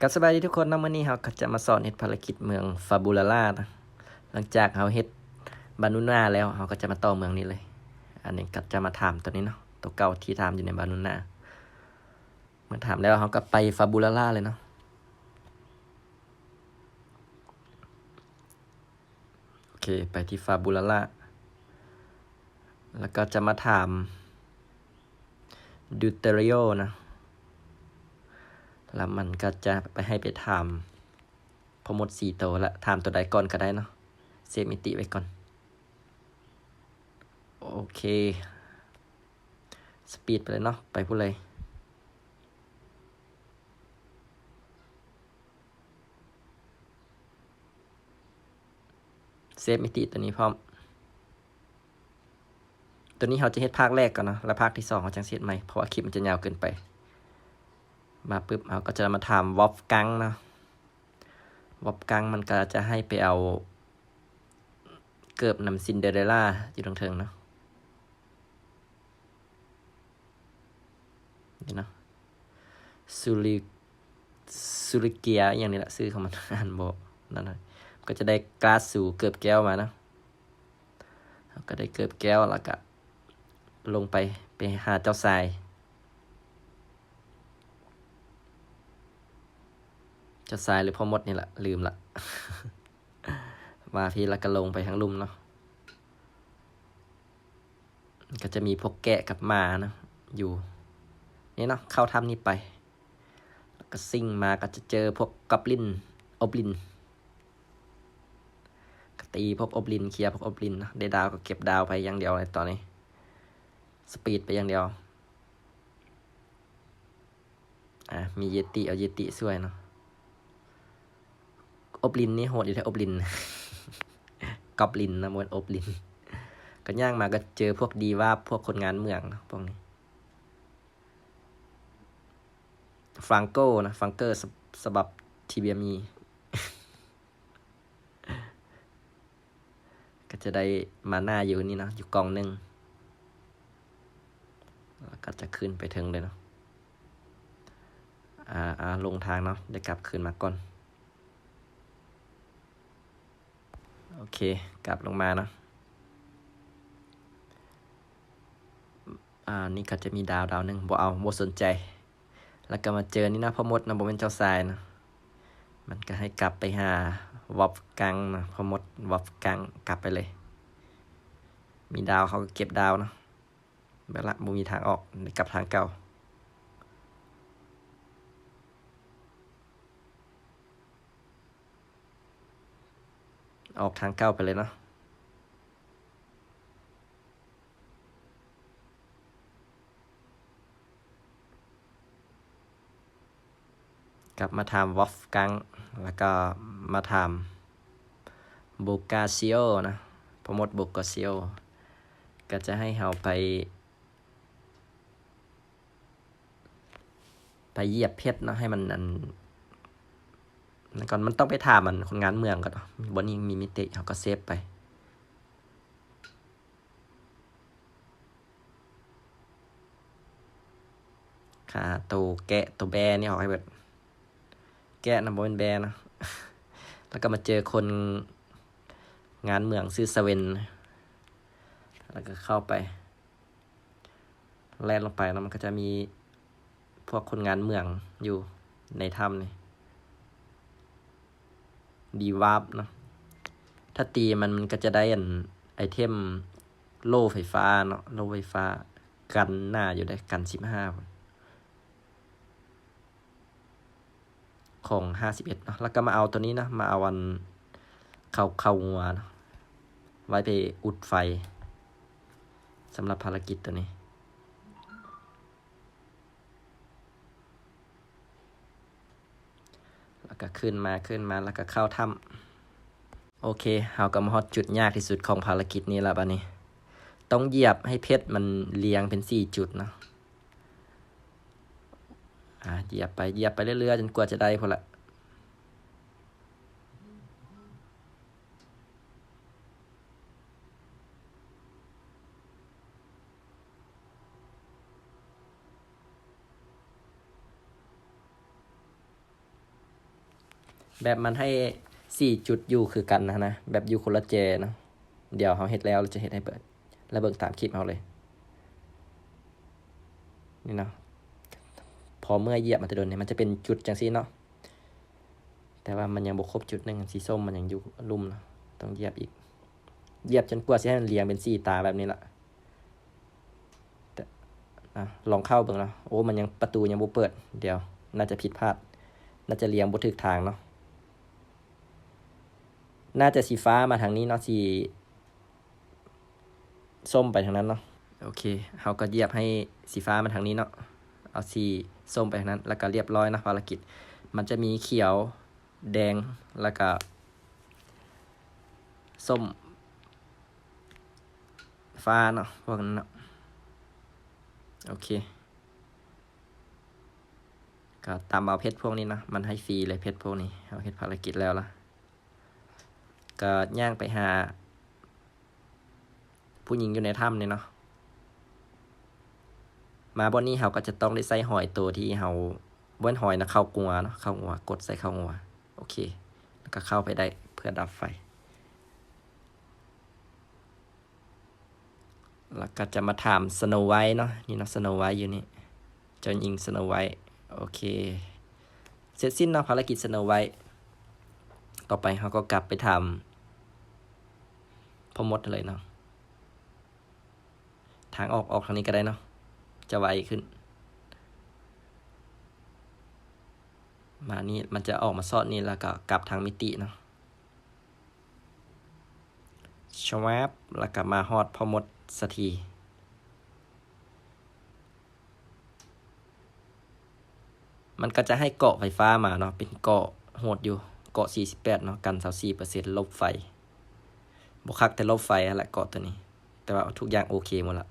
ກໍສະບາຍດີທຸກຄົນເນາະ, ມື້ນີ້ເຮົາກໍຈະມາສອນເຮັດພາລະກິດເມືອງຟາບູລາລານະ. ຫຼັງຈາກເຮົາເຮັດບານູນາແລ້ວ ເຮົາກໍຈະມາຕໍ່ເມືອງນີ້ເລີຍ. ອັນນີ້ກໍຈະມາຖາມຕົວນີ້ເນາະ, ຕົວເກົ່າທີ່ຖາມຢູ່ໃນບານູນາ. ເມື່ອຖາມແລ້ວ ເຮົາກໍໄປຟາບູລາລາເລີຍເນາະ. ໂອເຄ ໄປທີ່ຟາບູລາລາ ແລ້ວກໍຈະມາຖາມ Deuterio ນະ, ແລ້ວມັນກໍຈະໄປໃຫ້ໄປຖາມພໍ່ມົດສີ່ໂຕລະ, ຖາມໂຕໃດກ່ອນກໍໄດ້ເນາະ. ເຊບມິຕິໄວ້ກ່ອນ. ໂອເຄ ສະປີດໄປເລີຍເນາະ, ໄປພຸ້ນເລີຍ. ເຊບມິຕິຕົວນີ້ພ້ອມ. ຕົວນີ້ເຮົາຈະເຮັດພາກແລກກ່ອນເນາະ, ແລ້ວພາກທີສອງເຮົາຈັ່ງຊິເຮັດໃໝ່ ເພາະວ່າຄລິບມັນຈະຍາວເກີນໄປ. ມາປຶບ ເຮົາກໍຈະມາຖາມ Wolfgang ເນາະ. Wolfgang ມັນກໍຈະໃຫ້ໄປເອົາເກີບນຳ Cinderella ຢູ່ເທິງໆເນາະ. ນີ້ເນາະ ຊູລິ ຊູລິເກຍ ອີ່ຫຍັງນີ້ລະ ຊື່ຂອງມັນ ອ່ານບໍ່ນັ້ນນະ. ກໍຈະໄດ້ກາສຊູເກີບແກ້ວມາເນາະ. ເຮົາກໍໄດ້ເກີບແກ້ວ ແລ້ວກໍລົງໄປ ໄປຫາເຈົ້າຊາຍ ເຈົ້າຊາຍ ຫຼື ພໍ່ມົດນີ້ລະ ລືມລະ. ມາພີ້ ແລ້ວກໍລົງໄປທາງລຸ່ມເນາະ. ກໍຈະມີພວກແກະກັບໝາເນາະ ຢູ່ນີ້ເນາະ. ເຂົ້າຖ້ຳນີ້ໄປ ແລ້ວກໍຊິງມາ ກໍຈະເຈີພວກກັອບລິນ ໂອບລິນ. ກໍຕີພວກໂອບລິນ ເຄຍພວກໂອບລິນເນາະ. ໄດ້ດາວກໍເກັບດາວໄປຢ່າງດຽວເລີຍຕອນນີ້ ສະປີດໄປຢ່າງດຽວ. ອ່າ ມີເຢຕິ ເອົາເຢຕິຊ່ວຍເນາະ. ອົບລິນນີ້ໂຫດຢູ່ແທ້ ອົບລິນ ກັອບລິນນະ ບໍ່ແມ່ນອົບລິນ. ກໍຍ່າງມາກໍເຈີພວກດີວາບ ພວກຄົນງານເມືອງເນາະ ພວກນີ້. ຟຣັງໂກນະ ຟຣັງເກີ ສະ ສະບັບ ທີບີເອັມອີ ກໍຈະໄດ້ມານາຢູ່ນີ້ເນາະ ຢູ່ກ່ອງໜຶ່ງ ແລ້ວກໍຈະຂຶ້ນໄປເທິງເລີຍເນາະ. ອ່າ ອ່າ ຫຼົງທາງເນາະ ໄດ້ກັບຄືນມາກ່ອນ. ໂອເຄ ກັບລົງມາເນາະ. ອ່າ ນີ້ກໍຈະມີດາວດາວໜຶ່ງ ບໍ່ເອົາ ບໍ່ສົນໃຈ. ແລ້ວກໍມາເຈີນີ້ນະ ພໍ່ມົດນະ ບໍ່ແມ່ນເຈົ້າຊາຍນະ. ມັນກໍໃຫ້ກັບໄປຫາ Wolfgang ນະ ພໍ່ມົດ Wolfgang ກັບໄປເລີຍ. ມີດາວເຮົາກໍເກັບດາວເນາະ. ເບິດລະ ບໍ່ມີທາງອອກ ໄດ້ກັບທາງເກົ່າ. ອອກທາງເກົ່າໄປເລີຍເນາະ. ກັບມາຖາມ Wolfgang ແລ້ວກໍມາຖາມ Boccaccio ນະ ພໍ່ມົດ Boccaccio ກໍຈະໃຫ້ເຮົາໄປ ໄປຢຽບເພັດເນາະ ໃຫ້ມັນອັນນັ້ນກ່ອນ. ມັນຕ້ອງໄປຖາມອັນຄົນງານເມືອງກ່ອນເນາະ. ບ່ອນນີ້ມີມິຕິ ເຮົາກໍເຊບໄປ. ຂ້າໂຕແກະໂຕແບ້ນີ້ອອກໃຫ້ເບິດ. ແກະນະ ບໍ່ແມ່ນແບ້ນະ. ແລ້ວກໍມາເຈີຄົນງານເມືອງຊື່ Sven ແລ້ວກໍເຂົ້າໄປ ແລ່ນລົງໄປເນາະ ມັນກໍຈະມີພວກຄົນງານເມືອງຢູ່ໃນຖ້ຳນີ້ ດີວາບເນາະ. ຖ້າຕີມັນ ມັນກໍຈະໄດ້ອັນໄອເທັມໂລ່ໄຟຟ້າເນາະ ໂລ່ໄຟຟ້າ ກັນໜ້າຢູ່ເດ້ ກັນສິບຫ້າພຸ້ນ. ຂອງຫ້າສິບເອັດເນາະ ແລ້ວກໍມາເອົາຕົວນີ້ເນາະ ມາເອົາອັນເຂົ້າ ເຂົ້າງົວເນາະ ໄວ້ໄປອຸດໄຟ ສຳລັບພາລະກິດຕົວນີ້ ແລ້ວກໍຂຶ້ນມາ ຂຶ້ນມາ ແລ້ວກໍເຂົ້າຖ້ຳ. ໂອເຄ ເຮົາກໍມາຮອດຈຸດຍາກທີ່ສຸດຂອງພາລະກິດນີ້ລະ ບາດນີ້ຕ້ອງຢຽບໃຫ້ເພັດມັນລຽງເປັນສີ່ຈຸດເນາະ. ອາ ຢຽບໄປ ຢຽບໄປເລື້ອຍໆ ຈົນກວ່າຈະໄດ້ພຸ້ນລະ. ແບບມັນໃຫ້ສີ່ຈຸດຢູ່ຄືກັນຫັ້ນນະ ແບບຢູ່ຄົນລະແຈເນາະ. ດຽວເຮົາເຮັດແລ້ວ ລະຈະເຮັດໃຫ້ເບິ່ງ ລະເບິ່ງຕາມຄລິບເຮົາເລີຍ. ນີ້ເນາະ ພໍເມື່ອຢຽບມາແຕ່ດົນນີ້ ມັນຈະເປັນຈຸດຈັ່ງຊີ້ເນາະ ແຕ່ວ່າມັນຍັງບໍ່ຄົບຈຸດໜຶ່ງ ສີສົ້ມມັນຍັງຢູ່ລຸ່ມເນາະ ຕ້ອງຢຽບອີກ ຢຽບຈົນກວ່າຊິໃຫ້ມັນລຽງເປັນສີ່ຕາແບບນີ້ລະ. ແຕ່ ອ່ະ ລອງເຂົ້າເບິ່ງເນາະ. ໂອ້ ມັນຍັງ ປະຕູຍັງບໍ່ເປີດ. ດຽວ ໜ້າຈະຜິດພາດ ໜ້າຈະລຽງບໍ່ຖືກທາງເນາະ. ໜ້າຈະສີຟ້າມາທາງນີ້ເນາະ ສີສົ້ມໄປທາງນັ້ນເນາະ. ໂອເຄ ເຮົາກໍຢຽບໃຫ້ສີຟ້າມາທາງນີ້ເນາະ ເອົາສີສົ້ມໄປທາງນັ້ນ ແລ້ວກໍລຽບຮ້ອຍເນາະ ພາລະກິດ. ມັນຈະມີຂຽວ ແດງ ແລ້ວກໍສົ້ມ ຟ້າເນາະ ພວກນັ້ນເນາະ. ໂອເຄ ກໍຕຳເອົາເພັດພວກນີ້ເນາະ ມັນໃຫ້ຟຣີເລີຍເພັດພວກນີ້. ເຮົາເຮັດພາລະກິດແລ້ວລະ ກໍຍ່າງໄປຫາຜູ້ຍິງຢູ່ໃນຖ້ຳນີ້ເນາະ. ມາບ່ອນນີ້ເຮົາກໍຈະຕ້ອງໄດ້ໃຊ້ຫອຍໂຕທີ່ເຮົາ ບໍ່ແມ່ນຫອຍນະ ເຂົ້າງົວເນາະ ເຂົ້າງົວ ກົດໃສ່ເຂົ້າງົວ. ໂອເຄ ແລ້ວກໍເຂົ້າໄປໄດ້ເພື່ອດັບໄຟ. ແລ້ວກໍຈະມາຖາມສະໂນໄວເນາະ ນີ້ເນາະ ສະໂນໄວຢູ່ນີ້ ເຈົ້າຍິງສະໂນໄວ. ໂອເຄ ເສັດສິ້ນເນາະ ພາລະກິດສະໂນໄວ. ຕໍ່ໄປເຮົາກໍກັບໄປຖາມພໍ່ມົດເລີຍເນາະ. ທາງອອກ ອອກທາງນີ້ກໍໄດ້ເນາະ ຈະໄວຂຶ້ນ. ມານີ້ ມັນຈະອອກມາຊອດນີ້ ແລ້ວກໍກັບທາງມິຕິເນາະ. ຊະແວັບ ແລ້ວກໍມາຮອດພໍ່ມົດສະທີ. ມັນກໍຈະໃຫ້ເກາະໄຟຟ້າມາເນາະ ເປັນເກາະໂຫດຢູ່ ເກາະສີ່ສິບແປດເນາະ ກັນຊາວສີ່ເປີເຊັນ ຫຼົບໄຟ. ບໍ່ຄັກແຕ່ຫຼົບໄຟຫັ້ນແຫຼະເກາະໂຕນີ້ ແຕ່ວ່າທຸກຢ່າງໂອເຄໝົດລະ.